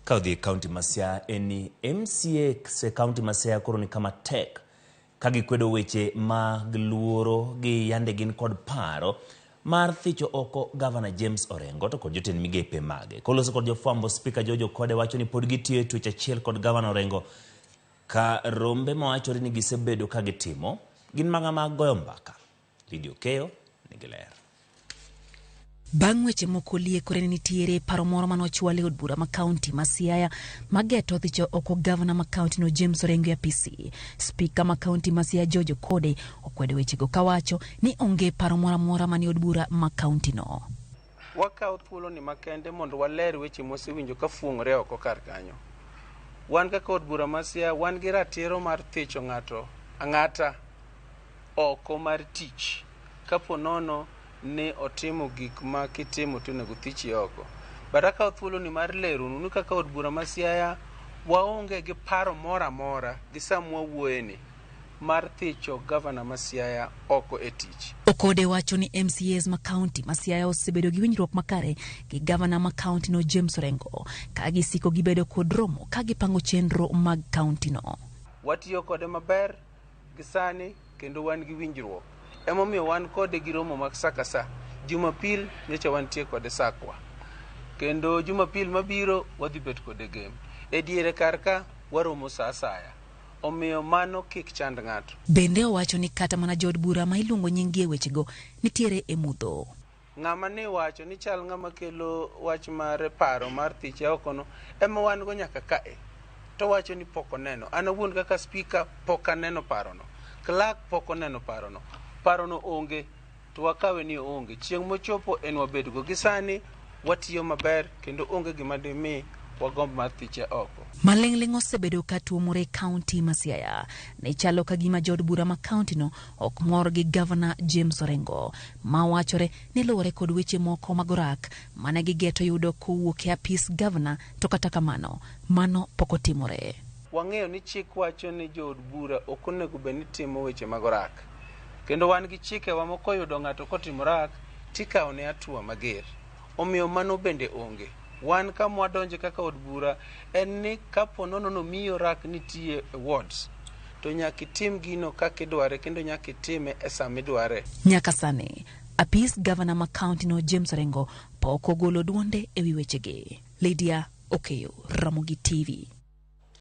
Ka odhi e kaunti ma Siaya en ni MCA e kaunti ma Siaya koro ni kama tek ka gikwedo weche mag luoro gi yande gin kod paro mar thicho oko gavana James Orengo to kod jotend migepe mage. Koloso kod jofwambo, Spika George Okode wacho ni pod gitiyo e twech achiel kod gavana Orengo ka rombe mawachore ni gisebedo ka gitimo gin mana mag goyo mbaka. Lydia Okeyo nigi ler. Bang' weche moko liekore ni nitiere paro moro mane ochwal e od bura ma kaunti ma Siaya mageto thicho oko gavana ma kaunti no James Orengo e apisi. Spika ma kaunti ma Siaya George Okode okwedo wechego kawacho ni onge paro moro amora manie od bura ma kaunti no. Wakawo thuoloni makende mondo waler weche mwasewinjo ka fuong'ore oko kar kanyo. Wan kaka od bura ma Siaya wan gi ratiro mar thicho ng'ato ang'ata oko mar tich kapo nono ni otimo gik ma kitimo to onego thichi oko. But akawo thuoloni mar leronu ni kaka od bura ma Siaya waonge gi paro moro amora gi sama wawuoyeni mar thicho gavana ma Siaya oko e tich. Okode wacho ni MCAs ma kaunti ma Siaya osebedo gi winjruok makare gi gavana ma kaunti no James Orengo ka gisiko gibedo kod romo ka gipango chenro mag kaunti no. Watiyo kode maber gi sani kendo wan gi winjruok. Emomiyo wan kode gi romo mag sa ka sa. Jumapil nyocha wantie kode Sakwa. Kendo Jumapil mabiro wadhi bet kode Gem. E diere kar ka waromo sa asaya. Omiyo mano kik chand ng'ato. Bende owacho ni kata mana jood bura ma iluongo nyinggi e wechego nitiere e mudho. Ng'ama ne iwacho ni chal ng'ama kelo wach mar paro mar thiche oko no ema wan go nyaka kae. To wacho ni pok oneno. An awuon kaka spika pok aneno parono. Clerk pok oneno parono. Parono onge to wakawe ni oonge. Chieng' mochopo en wabedgo. Gi sani watiyo maber kendo onge gima dimi wagomb mar thiche oko. Maling'ling' osebedo ka tuomore e kaunti ma Siaya. Ne chalo ka gima jood bura ma kauntino ok mor gi gavana James Orengo, ma wachore ni luwore kod weche moko mag orak mane gigeto yudo kowuok e apis gavana, to kata kamano mano pok otimore. Wang'eyo ni chik wacho ni jood bura ok onego bed ni timo weche mag orak. Kendo wan gi chikewa ma koyudo ng'ato kotimo orak tikawone hatua mager. Omiyo mano bende onge. Wan kama wadonje kaka od bura en ni kapo nono nomiyi orak nitie e wards to nyaka itim gino kaka idware kendo nyaka itime e sama idware. Nyaka sani, apis gavana ma kaunti no James Orengo pok ogolo duonde ewi wechegi. Lydia Okeyo, Ramogi TV.